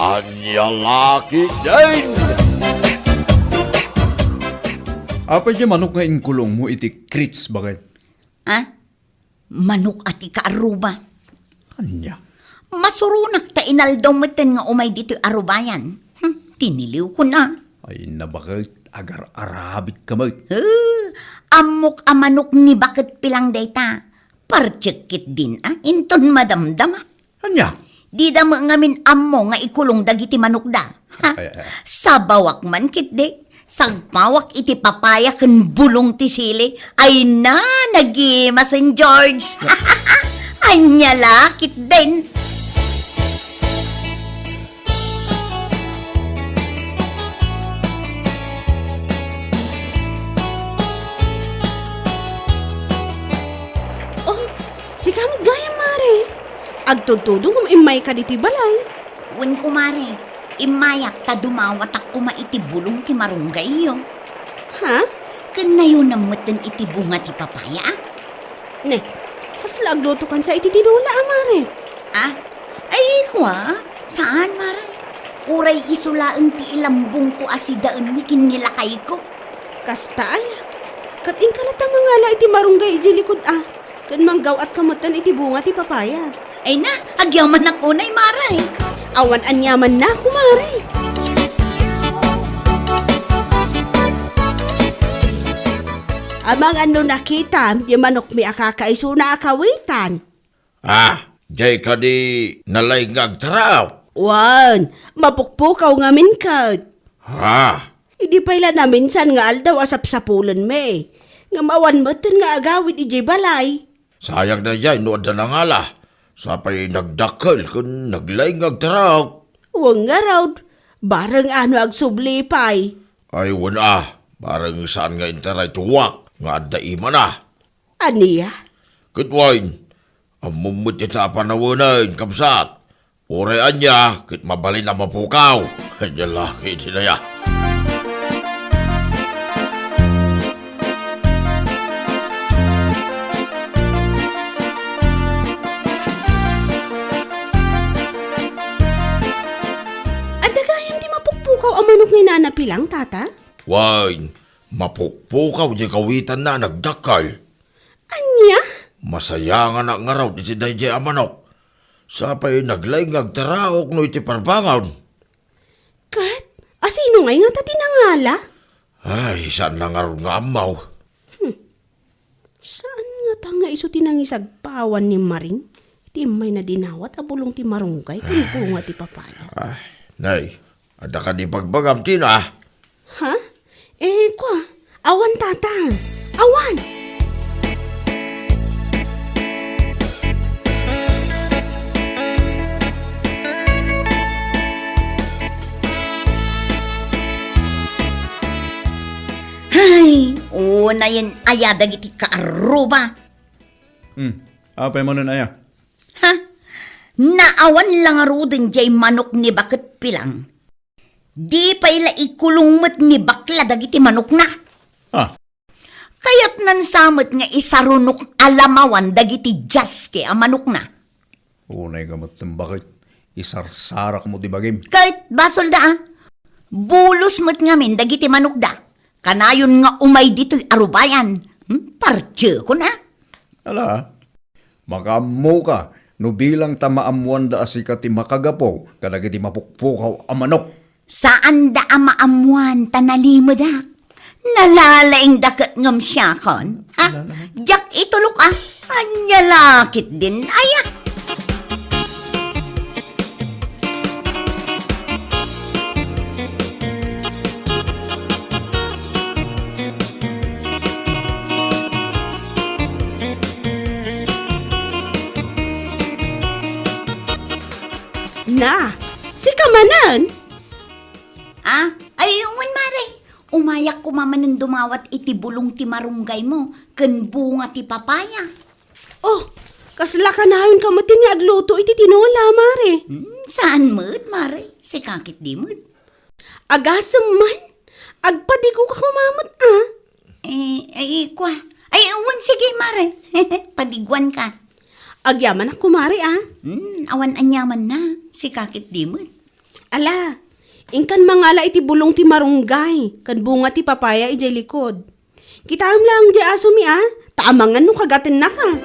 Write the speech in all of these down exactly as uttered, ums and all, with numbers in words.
Ania la ketdin? Apay ti manok nga inkulongmo iti crates, baket? Ha? Manok a ti kaarruba. Ania? Masuronak ta inaldaw metten nga umay ditoy arubayan. Hmm, tiniliwkon a. Ay, nabaket, agar-arabikka met. Eh, ammok a manok ni baket pilang dayta. Partiek ketdin a, inton madamdama. Ania? Dida met ngamin ammo nga ikulong dagiti manokda. Ha? Ay, ay, ay. Sabawak man ketdi. Sagpawak iti papaya ken bulong ti sili. Ay na, nagimasen, George. Ania la ketdin. Oh, sika met gayam, Mare. Agtudtudo ngem immayka ditoy balay. Wen, kumare, immayak ta dumawatak koma iti bulong ti marunggayyo. Ha? Ken nayonam metten iti bunga ti papaya, a? Ne, kasla aglutokan sa iti tinola a, Mare? A? Ay, kua, saan, Mare? Uray isu laeng ti ilambongko a sidaenmi ken ni lakayko. Kasta aya? Ket inka latta mangala iti marunggay idiay likud a, ken manggaw-atka metten iti bunga ti papaya. Ay na, agyamanak unay, Mare. Awan aniamanna, kumare. Amangan no nakitam, di manokmi a kakaisuna a kawitan. Ah, diay kadi nalaing nga agtaraok? Wen, mapukpukaw ngamin ket. Ha? Idi pay la naminsan nga aldaw a sapsapulenmi, ngem awan metten nga agawid idiay balay. Sayang daydiay no adda nangala, sapay nagdakkel ken naglaing nga agtaraok. Wen ngarud, bareng a no agsubli pay. Ay, wen a, bareng saan nga intaray ti uwak nga adda imana. Ania? Ket wen, ammom met ita a panawenen, kabsat. Uray ania, ket mabalin a mapukaw. Ania la ketdin aya? Adda gayam ti mapukpukaw a manok nga inana pilang, tata? Wen, mapukpukaw diay kawitanna a nagdakkel. Ania? Masayanganak ngarud iti daydiay a manok. Sapay naglaing nga agtaraok no iti parbangon. Ket, asino ngay ngata ti nangala? Ay, saan la ngarud nga ammo. Hmm. Saan ngata nga isu ti nangisagpawan ni Maring iti immayna dinawat a bulong ti marunggay ken bunga ti papaya? Ay, nay, adda kadi ibagbagam, Tina? Ha? Eh, kua, awan, tata. Awan! Ay, unayen aya dagiti kaarruba. Hmm, apay manen aya? Ha? Naawan la ngaruden diay manok ni baket pilang. Di pay la ikulong met ni bakla dagiti manokna. Ah. Kayatnan sa met nga isarunok a lamawan dagiti jaske a manokna. Unay ka met, baket, isarsarak mo ti bagim. Ket basolda a. Bulos met ngamin dagiti manokda. Kanayon nga umay ditoy arubayan. Hmm? Partiekon a. Ala, makaammoka no bilang ta maammoanda a sika ti makagapu kadagiti mapukpukaw a manok. Saanda a maammoan ta nalimedak. Nalalaingda ket ngem siakon. Ha? Diak itulok a. Ania la ketdin aya? Na, sika manen? Ah, ay, wen, Mare. Umayak koma manen dumawat iti bulong ti marunggaymo ken bunga ti papaya. Oh, kasla kanayon ka met nga agluto iti tinola, Mare? Hmm, saan met, Mare? Sika ketdi met. Agasem man. Agpadigo ka koma met, ah. Eh, ay, kua. Ay, wen, sige, Mare. Padiguan ka. Agyamanak, kumare, ah. Hmm, awan aniamanna. Sika ketdi met. Ala, inkan mangala iti bulong ti marunggay, ken bunga ti papaya idiay likod. Kitaem laeng diay asomi a, ta amangan no kagatennaka.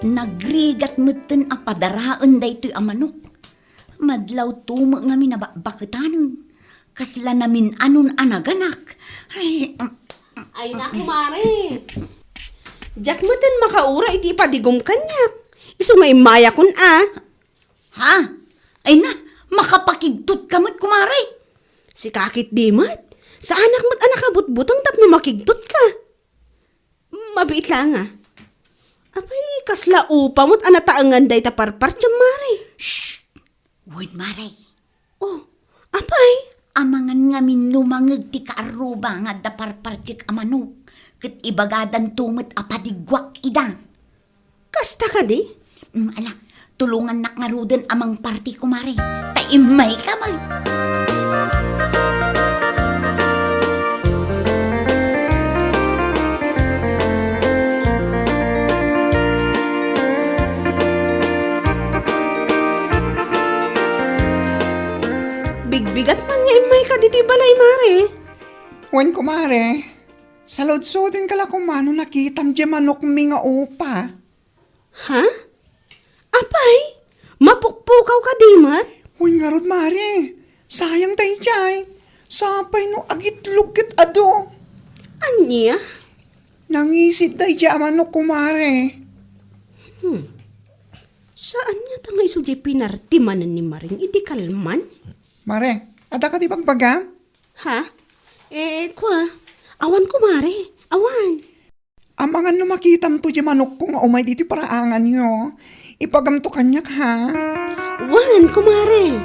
Nagrigat metten a padaraen daytoy a manok. Madlawto met ngamin a bakbaketanen. Kasla namin-anon a naganak. Ay, mm, Ay na, kumare. Diak metten makaura iti ipadigom kaniak. Isu nga immayakon a. Ha? Ay na, makapakigtot ka met, kumare. Sika ketdi met. Saanak met a nakabutbuteng tapno makigtot ka. Mabiit laeng a. Apay, kasla upa met a nataengan dayta parpartiam, mare. Shh! Wen, mare. Oh, apay? Amangan ngamin lumangeg ti kaarruba nga adda parpartiek a manok, ket ibagadanto met a padiguak ida. Kasta kadi? Mm, ala, tulongannak ngaruden a mangparti, kumare. Ta immayka met. Bigbigat man nga immayka ditoy balay, mare. Wen, kumare, saludsodenka la koma no nakitam diay manokmi nga upa. Ha? Apay? Mapukpukaw kadi met? Wen ngarud, mare. Sayang daydiay. Sapay no agitlog ket adu. Ania? Nangisit daydiay a manok, kumare. Hmm. Saan ngata nga isu diay pinarti manen ni Maring iti kalman? Mare, adda kadi bagbagam? Ha? Eh, kua. Awan, kumare. Awan. Amangan no makitamto diay manokko nga umay ditoy paraanganyo, ipagamto kaniak, ha? Wen, kumare.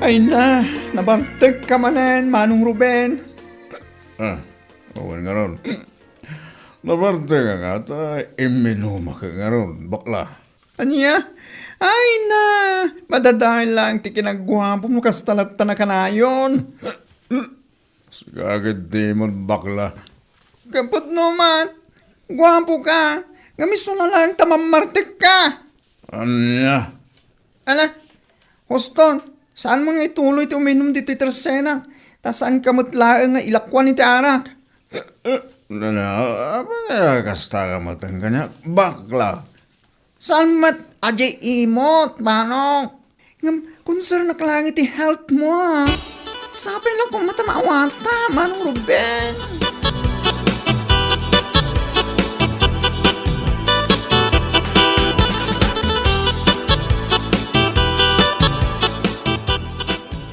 Ay na, nabartekka manen, Manong Ruben. Ah, wen ngarud. Nabartekka nga, ta imminumak ngarud, bakla. Ania? Ay na, madadael laeng ti kinaguapom no kasta latta nakanayon. Sika ketdi met, bakla. Gapu no met, guapoka, ngem isu laeng ta mammartekka. Ania? Ala, huston, saan mo nga ituloy ti uminum ditoy tersenak, ta saanka met laeng nga ilakuan iti arak. Nana, apay kasta ka met kaniak, bakla? Saan met a diay imot, manong? Ngem, konsernak laeng iti health mo, a. Sapay la koma ta maawata, Manong Ruben.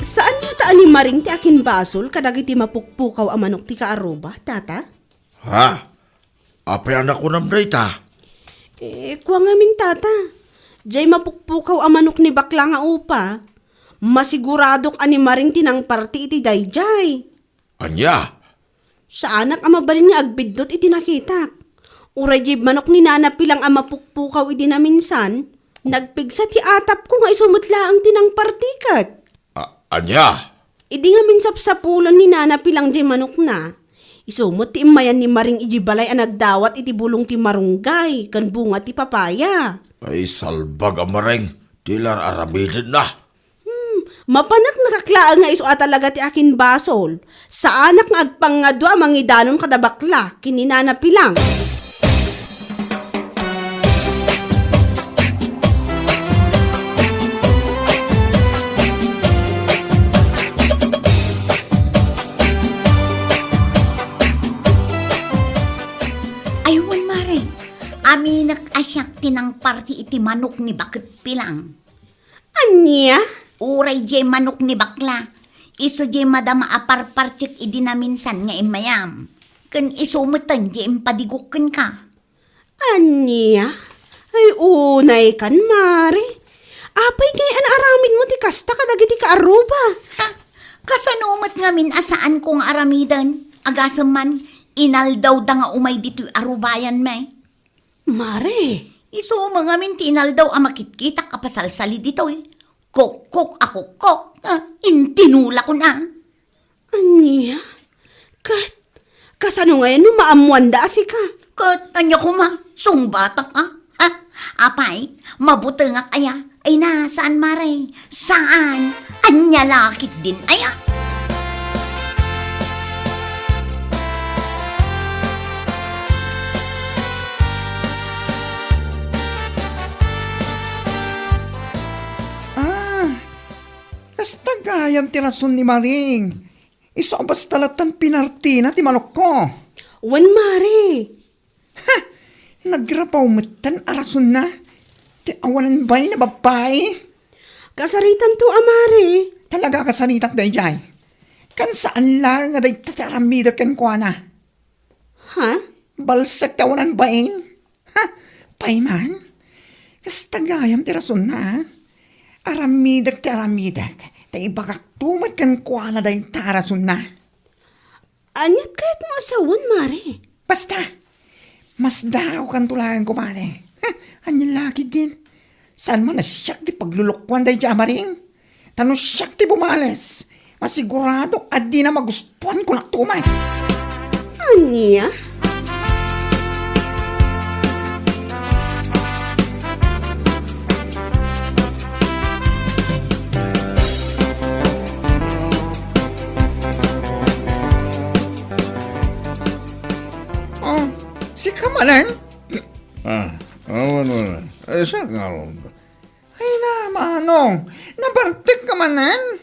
Saan ngata a ni Maring ti akinbasol kadagiti mapukpukaw a manok ti kaarruba, tata? Ha? Apay a nakunam dayta? Eh, kua ngamin, tata. Diay mapukpukaw a manok ni bakla nga upa. Masiguradok a ni Maring ti nangparti iti daydiay. Ania? Saanak a mabalin nga agbiddut iti nakitak. Uray diay manok ni Nana Pilang a mapukpukaw idi naminsan, nagpigsa ti atapko nga isu met laeng ti nangparti ket. A-, ania? Idi ngamin sapsapulen ni Nana Pilang diay manokna, isu met ti immayan ni Maring idiay balay a nagdawat iti bulong ti marunggay ken bunga ti papaya. Ay, salbag a Maring, ti ar-aramidenna. Hmm, mapanek nakak laeng nga isu a talaga ti akinbasol. Saanak nga agpangadua a mangidanon kada bakla ken ni Nana Pilang. Ay, wen, Mare. Aminek a siak ti nangparti iti manok ni Baket Pilang. Ania? Uray diay manok ni bakla. Isu diay madama a parpartiek idi naminsan nga immayam. Ken isu metten diay impadigok kenka. Ania? Ay, unaykan, Mare. Apay ngay a naaramidmo ti kasta kadagiti kaarruba? Ha? Kasano met ngamin a saanko nga aramiden? Agasem man, inaldawda nga umay ditoy a rubayanmi. Mare! Isu met ngamin ti inaldaw a makitkitak a pasalsali ditoy. Kukkok a kukkok. Ah, intinulakon a. Ania? Ket, kasano ngayen no maammoanda a sika? Ket, ania koma, sungbatak a. Ha? Apay, mabutengak aya? Ay na, saan, mare? Saan? Ania la ketdin aya? Ah, kasta gayam ti rason ni Maring. Isu a basta lattan pinartina ti manokko. Wen, mare. Ha! Nagrabaw metten a rasonna ti awanan bain a babbai. Kasaritamto a mare. Talaga kasaritak daydiay. Ken saan laeng a dayta ti aramidek kenkuana. Ha? Balsek ti awanan bain. Ha? Pay man? Kasta gayam ti rasonna, a? Aramidek ti aramidek. Ta ibagakto met kenkuana dayta a rasonna. Aniat kayatmo a sawen, mare? Basta, masdaawkanto laeng, kumare. Ha, ania la ketdin? Saan man a siak ti paglulukoan daydiay a Maring? Ta no siak ti bumales, masiguradok a dina magustuan kunakto met. Ania? Oh, sika manen? Ah, awan, awan. Eh, saan nga alon? Ay na, Manong, nabartek ka manen?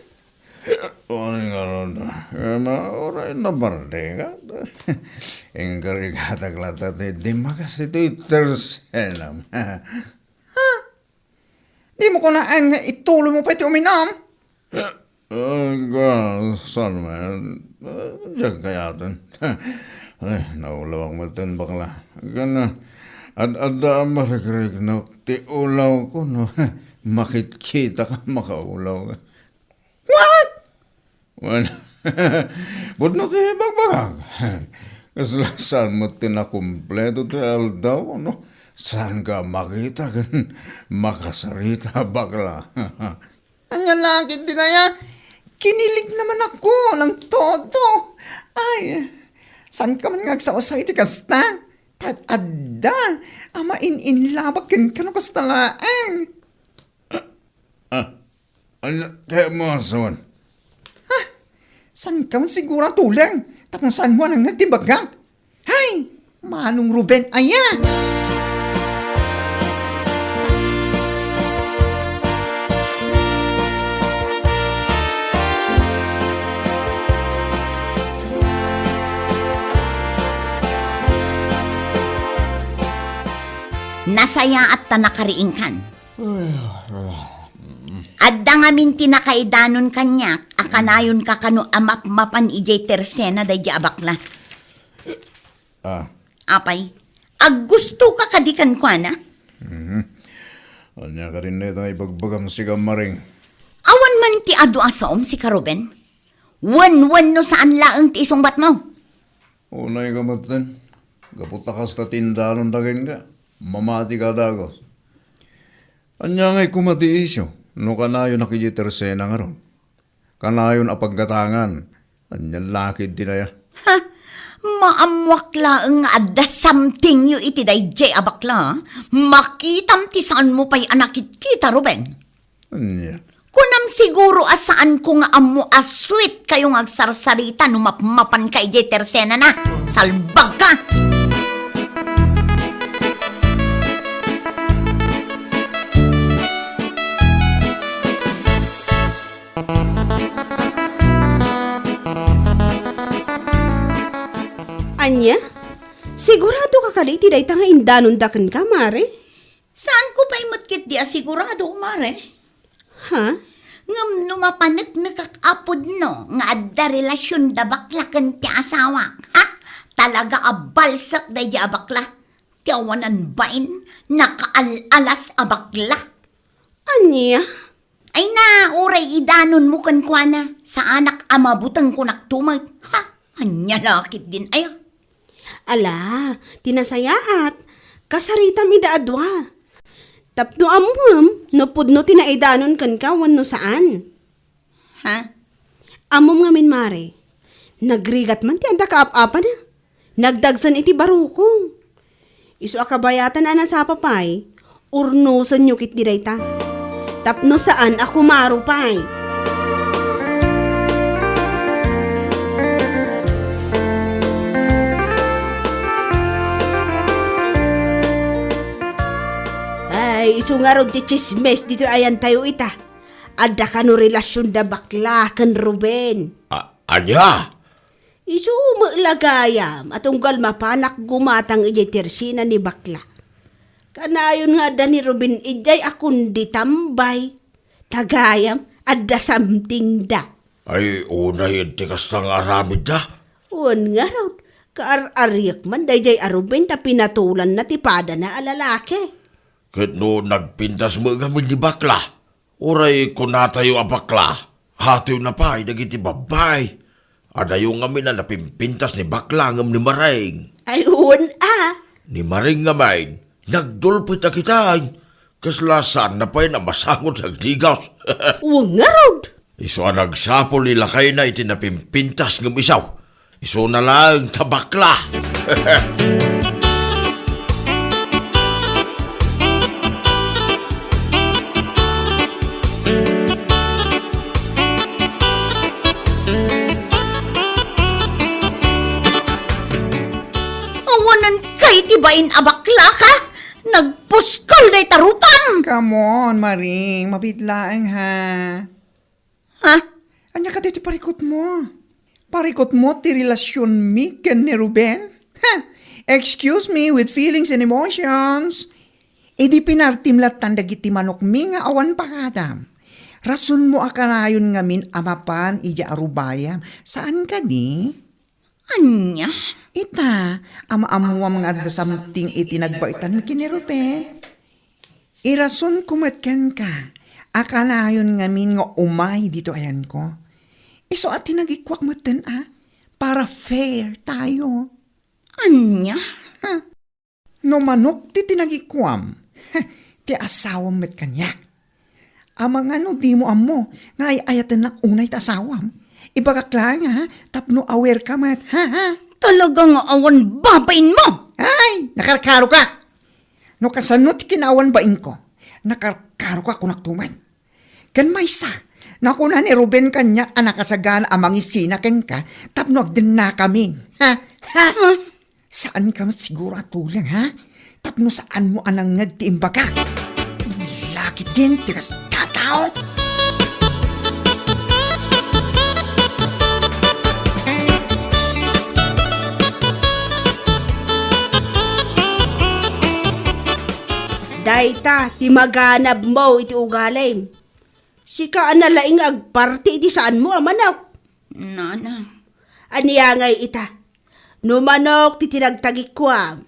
Awan nga alon. Eh, ma, uray nabartek ka. Inkargatak latta ti dimagas iti tersenam. Ha? Dimo kunaen nga ituloymo pay ti uminum? Eh, eh, ga, saan man? Eh, diak kayaten. Ay, naulawak metten, bakla. Ken, ad-adda a marikriknak ti ulawko no makitkita ka makaulaw. What? Wen, pudno ti bagbagak. Kasla saan met ti nakumpleto ti aldaw, no? Saanka a makita ken makasarita, bakla. Ania la ketdin aya? Kinilig naman ako ng todo. Ay, saanka man nga agsaosa iti kasta? Ta adda a main-inlabak kenka no kasta laeng. Ah, ania kayatmo a sawen? Ha? Saanka man siguro a tuleng tapno saanmo a nangngeg ti imbagak? Hay! Manong Ruben aya! Nasayaat ta nakariingkan. Adda ngamin ti nakaidanon kaniak a kanayonka kano a mapmapan idiay tersena daydiay a bakla. Ah. Apay, aggustoka kadi kenkuana? Mhm. Ania kadi dayta nga ibagbagam sika, Maring? Awan man ti adu a saom, sika Ruben? Wenno saan laeng ti isungbatmo? Unayka metten, gapu ta kasta ti indanonda kenka, mamatika a dagus. Ania ngay koma ti isyu no kanayonak idiay tersena ngarud? Kanayon a paggatangan. Ania la ketdin aya? Ha? Maammoak laeng nga adda somethingyo iti daydiay a bakla. Makitam ti saanmo pay a nakitkita, Ruben. Ania? Kunam siguro a saanko nga ammo a sweet kayo nga agsarsarita no mapmapanka idiay tersenana. Salbagka! Ania? Siguradoka kadi iti dayta nga indanonda kenka, Mare? Saanko pay met ketdi a sigurado, Mare. Ha? Ngem no mapaneknekak a pudno nga adda relasionda bakla ken ti asawak, ha? Talaga a balsek daydi a bakla. Ti awanan bain, nakaal-alas a bakla. Ania? Ay na, uray idanonmo kenkuana, saanak a mabuteng kunak tumet. Ha? Ania la ketdin aya? Ala, ti nasayaat, kasaritam ida a dua. Tapno ammom, no pudno ti naidanon kenka wenno saan. Ha? Ammom ngamin, Mare, nagrigat man ti adda kaap-apana. Nagdagsen iti barukong. Isu a kabayatan a nasapa pay, urnosenyo ketdi dayta. Tapno saan a kumaro pay. Ay, isu ngarud ti tsismis ditoy ayantayo ita. Adda kano relasionda bakla ken Ruben. A-, ania? Isu met la gayam a tunggal mapanak gumatang idiay tersina ni bakla. Kanayon nga adda ni Ruben idiay a kundi tambay. Ta gayam, adda somethingda. Ay, unay ti kasta nga aramidda? Wen ngarud, kaar-ariek man daydiay a Ruben ta pinatulanna ti padana a lalaki. Ket no nagpintas met ngamin ni bakla? Uray kunatayo a bakla, hatoyna pay dagiti babbai. Adayo ngamin a napimpintas ni bakla ngem ni Maring. Ay, wen a. Ni Maring ngamin, nagdulpet a kitain. Kasla saanna pay a masango ti agdigaw. Wen ngarud. Isu a nagsapul ni lakayna iti napimpintas ngem isaw. Isuna laeng ta bakla. Awanen kay ti bain a bakla ka? Nagpuskol dayta rupam! Come on, Maring. Mabiit laeng, ha? Ha? Ania kadi ti parikutmo? Parikutmo ti relasionmi ken ni Ruben? Ha! Excuse me, with feelings and emotions. Idi pinartim lattan dagiti manokmi nga awan pakadam. Rasonmo a kanayon ngamin a mapan idiay arubayam. Saan kadi? Ania? Ita, ammoam nga adda something iti nagbaetanmi ken ni Ruben. Irasonko met kenka a kanayon ngamin nga umay ditoy ayanko. Isu a tinagikuak metten a, para fair tayo. Ania? Ha? No manok ti tinagikuam, ti asawam met kaniak. Amangan no dimo ammo nga ay-ayatennak unay ti asawam. Ibagak laeng, ha, tapno aware ka met, ha, ha? Talaga nga awan babainmo! Ay, nakarkaroka! No kasano ti kinaawan bainko, nakarkaroka kunak tumet. Ken maysa, nakuna ni Ruben kaniak a nakasagana a mangisina kenka tapno agdennakamin. Ha? Ha? Saanka met siguro a tuleng, ha? Tapno saanmo a nangngeg ti imbagak. Laki din ti kasta a tao. Dayta ti maganabmo iti ugalim. Sika a nalaing nga agparti iti saanmo a manok. Nana. Ania ngay ita? No manok ti tinagtagikuam,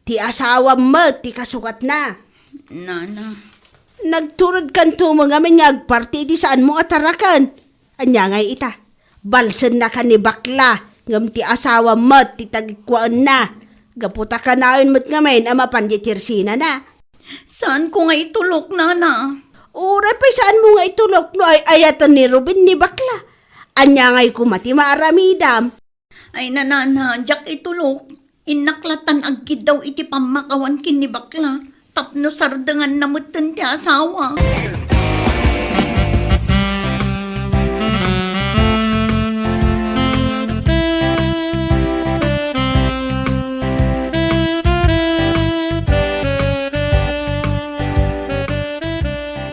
ti asawam met ti kasukatna. Nana. Nagturedkanto met ngamin nga agparti iti saanmo a taraken. Ania ngay ita? Balsennaka ni bakla, ngem ti asawam met ti tagikuaenna. Gapu ta kanayon met ngamin a mapan diay tersinana. Saanko nga itulok, nana. Uray pay saanmo nga itulok no ay-ayaten ni Ruben ni bakla. Ania ngay koma ti maaramidam? Ay, nanana, diak itulok. Innak lattan agkiddaw iti pammakawan ken ni bakla. Tapno sardenganna metten ti asawa.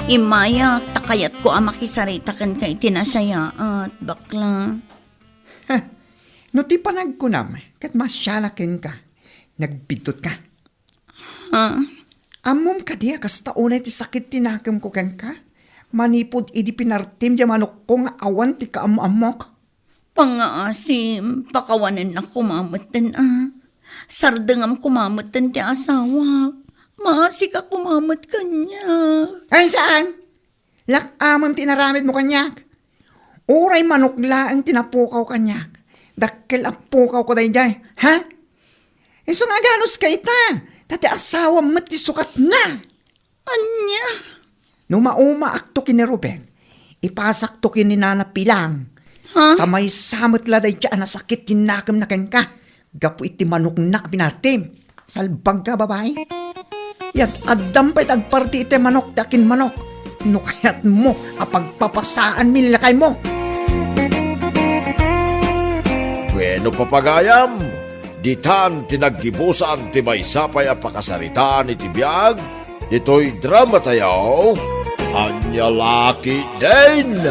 Immayak, ta kayatko a makisarita kenka iti nasayaat, bakla. Ha, no ti panagkunam ket masiala kenka, nagbiddut ka. Ha? Ammom kadi a kasta unay ti sakit ti nakemko kenka? Manipud idi pinartim diay manokko nga awan ti kaam-ammok? Pangngaasim, pakawanennak koma metten a. Sardengam koma metten ti asawak. Maasika koma met kaniak. Ay, saan? Lak-amem ti inaramidmo kaniak. Uray manok laeng ti napukaw kaniak. Dakkel a pukawko daydiay, ha? Isu nga aganuska ita, ta ti asawam met ti sukatna. Ania? No maumaakto ken ni Ruben, ipasakto ken ni Nana Pilang. Ha? Ta maysa met la daydiay a nasakit ti nakemna kenka gapu iti manokna a pinartim. Salbagka, babai. Yat, addam pay ti agparti iti manok ti akin manok. No kayatmo a pagpapasaanmi ni lakaymo. Bueno, papagayam, ditan ti naggibusan ti maysa pay a pakasaritaan iti biag ditoy dramatayo, Ania La Ketdin.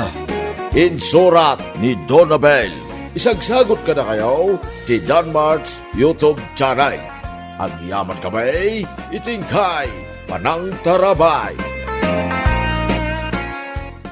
Insurat ni Donabel. Isagsagut kadakayo ti Danmart's YouTube channel. Agyamankami iti inkay panangtarabay.